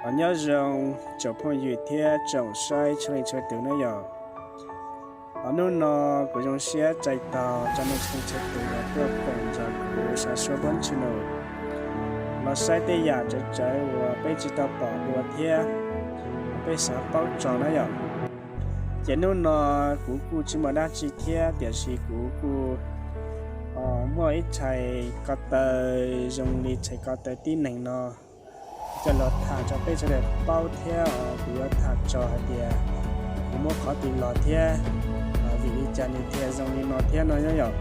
Nyob zoo tsoom phooj ywg thiab tsoom saib txhua leej txhua tus na yom. Hnub no kuv zoo siab txais tos txog nej txhua leej txhua tus uas tuaj koom nrog kuv Xav Suab Hmoob channel los saib tej yam tsawv tsawv uas peb tsis tau pom dua thiab peb xav paub txog na yom. Ces hnub no kuv kuj tsis muaj dab tsi thiab tiam sis kuv kuj muaj ib txhais ko taw zoo li txhais ko taw tib neeg no coj los tham rau peb sawv daws paub thiab kuv yuav tham txog hais tias kuv muab qhov twg los thiab vim li cas nws thiaj zoo li no thiab no nyob yom.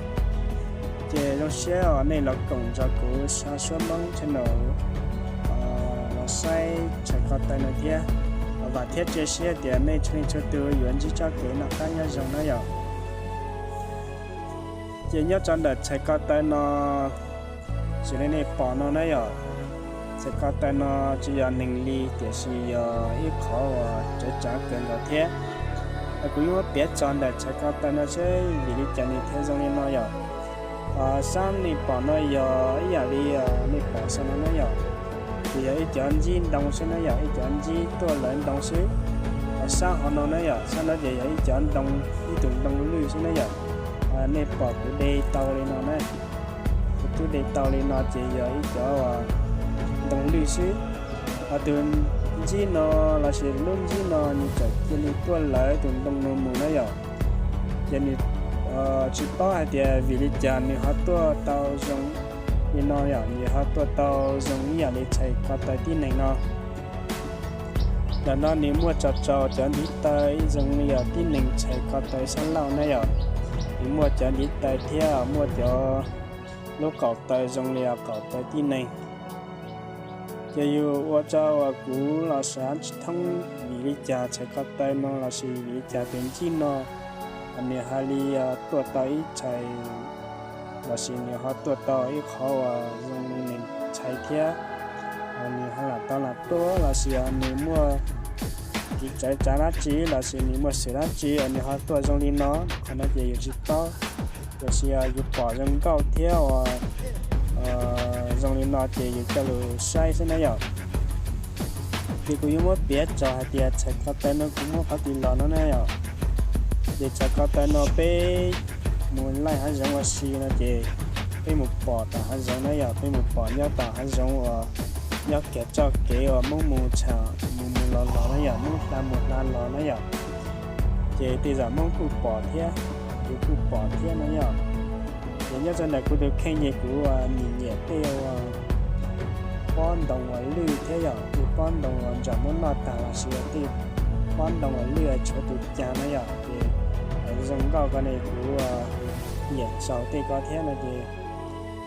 Ces zoo siab uas nej los koom nrog kuv Xav Suab Hmoob channel los saib txhais ko taw no thiab. Vam thiab cia siab tias nej txhua leej txhua tus yuav ntsib txoj kev noj qab nyob zoo na yom. Ces nyob rau ntawm txhais ko taw no, xws li nej pom no na yom, txhais ko taw no tsis yog neeg li tiam sis yog ib qhov uas txawv tsav kawg nkaus thiab. Kuv yuav muab piav txog ntawm txhais ko taw no seb vim li cas nws thiaj zoo li no yom. Sab nej pom no yog ib yam li nej pom saum no na yom, ces yog ib cov ntsib ntoo xwb na yom, ib cov ntsib tuaj lawv ntoo xwb. Sab hov no na yom, sab no ces yog ib cov ntoo, ib tug ntoo lwj xwb na yom. Nej pom kuv de tau li no na, kuv twb de tau li no ces yog ib cov ntoo lwj xwb. Ho tus ntsib no lossis lub ntsib no nws txawm cia li tuaj lawv tus ntoo no mus na yom. Ces nws tsis paub hais tias vim li cas nws ho tuaj tau zoo li no yom, nws ho tuaj tau zoo ib yam li txhais ko taw tib neeg no. Ntawm no nws muaj tso tsau cov ntiv taw ib zoo li yog tib neeg txhais ko taw sab laug na yom. Nws muaj cov ntiv taw thiab muaj cov lub qaum taw zoo li qaum taw tib neeg. Ces yus ua rau uas kuv los xav tsis thoob vim li cas txhais ko taw no lossis vim li cas tus ntsib no nws ho li tuaj tau ib txhais lossis nws ho tuaj tau ib qhov uas zoo li nws txhais thiab. Nws ho lam tau lam tuaj lossis nws muaj kev txawv tsav dab tsi lossis nws muaj xwm dab tsi es nws ho tuaj zoo li no, qhov no ces yus tsis paub. Tiam sis yus pom zoo nkauj thiab uas zoo li no ces yus coj lus saib xwb na yom. Ces kuv yuav muab piav txog hais tias txhais ko taw no kuv muab qhov twg los no na yom. Ces txhais ko taw no peb mus laij hav zoov ua si no ces peb mus pom tom hav zoov na yom, peb mus pom nyob tom hav zoov uas nyob kiag txoj kev uas Hmoob mus tsham mus mus los los na yom, Hmoob hla mus hla los na yom. Ces tej zaum Hmoob kuj pom thiab, kuv kuj pom thiab no yom. Ces nyob rau ntawm kuv tus kheej ces kuv nyiam nyiam tej pob ntoo uas lwj thiab yom, tej pob ntoo uas nram muab noj tag lossis tej pob ntoo uas lwj tshuav tus cas na yom. Ces zoo nkauj ko ne kuv nyiam txaus tej ko thiab no ces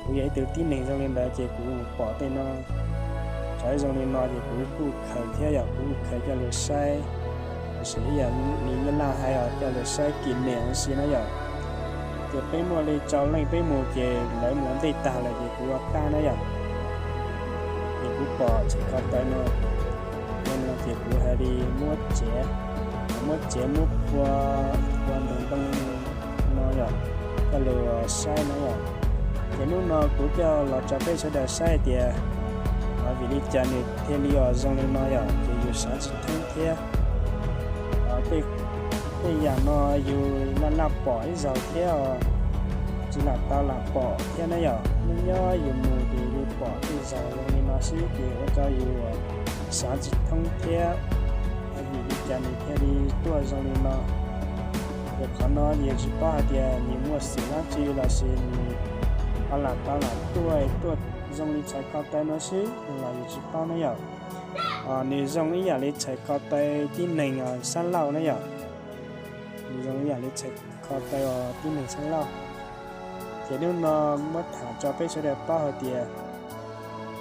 kuv yog ib tug tib neeg zoo li ntawd ces kuv mus pom tej no txawv zoo li no ces kuv kuj khaws thiab yom, kuv kuj khaws coj lus saib. Tiam sis ib yam li nyab laj hais os, coj lus saib kỷ niệm ua si na yom. Ces peb muaj li rau leej peb mus ces lawv mus ua ntej tag lawm ces kuv ua qab na yom. Ces kuv pom txhais ko taw no, no ces kuv hais li muab txiav, muab txiav muab phua, phua ntoo ntoo no yom, coj lus saib na yom. Ces hnub no kuv coj los rau peb sawv daws saib hais tias vim li cas nws thiaj li zoo li no yom, ces yus xav tsis thoob thiab. Tej yam no yus laj laj pom ib zaug thiab os, tsis lam tau lam pom thiab na yom. Nyob nyob yus mus ces yus pom tej zaug zoo li no xwb ces ua rau yus xav tsis thoob thiab, vim li cas nws thiaj li tuaj zoo li no. Ces qhov no yus tsis paub hais tias nws muaj xwm dab tsi lossis nws ho lam tau lam tuaj tuaj zoo li txhais ko taw no xwb los yus tsis paub na yom. Nws zoo ib yam li txhais ko taw tib neeg sab laug na yom. Nws zoo ib yam li txhais ko taw tib neeg sab laug. Ces hnub no muab tham rau peb sawv daws paub hais tias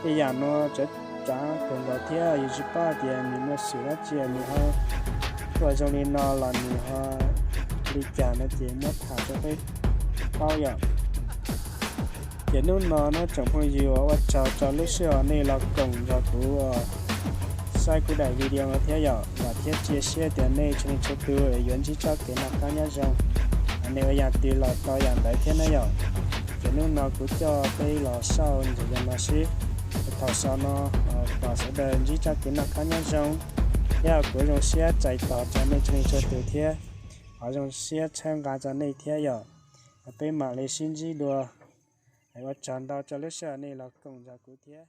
tej yam no txawv tsav kawg nkaus thiab yus tsis paub hais tias nws muaj xwm dab tsi nws ho tuaj zoo li no los nws ho li cas no ces muab tham rau peb paub yom. Ces hnub no na tsoom phooj ywg, ua tsaug rau lub sij hawm nej los koom nrog kuv saib kuv daim video no thiab yom. Vam thiab cia siab tias nej txhua leej txhua tus yuav ntsib txoj kev noj qab nyob zoo, nej ua yam twg los tau yam ntawd thiab na yom. Ces hnub no kuv coj peb los xauj ntawm yam no xwb. Thaum xaus no, thov sawv daws ntsib txoj kev noj qab nyob zoo, thiab kuv zoo siab txais tos rau nej txhua leej txhua tus thiab. Thov zoo siab txhawb nqa rau nej thiab yom. Peb mam li sib ntsib dua. Ua tsaug ntau rau lub sij hawm nej los koom nrog kuv thiab.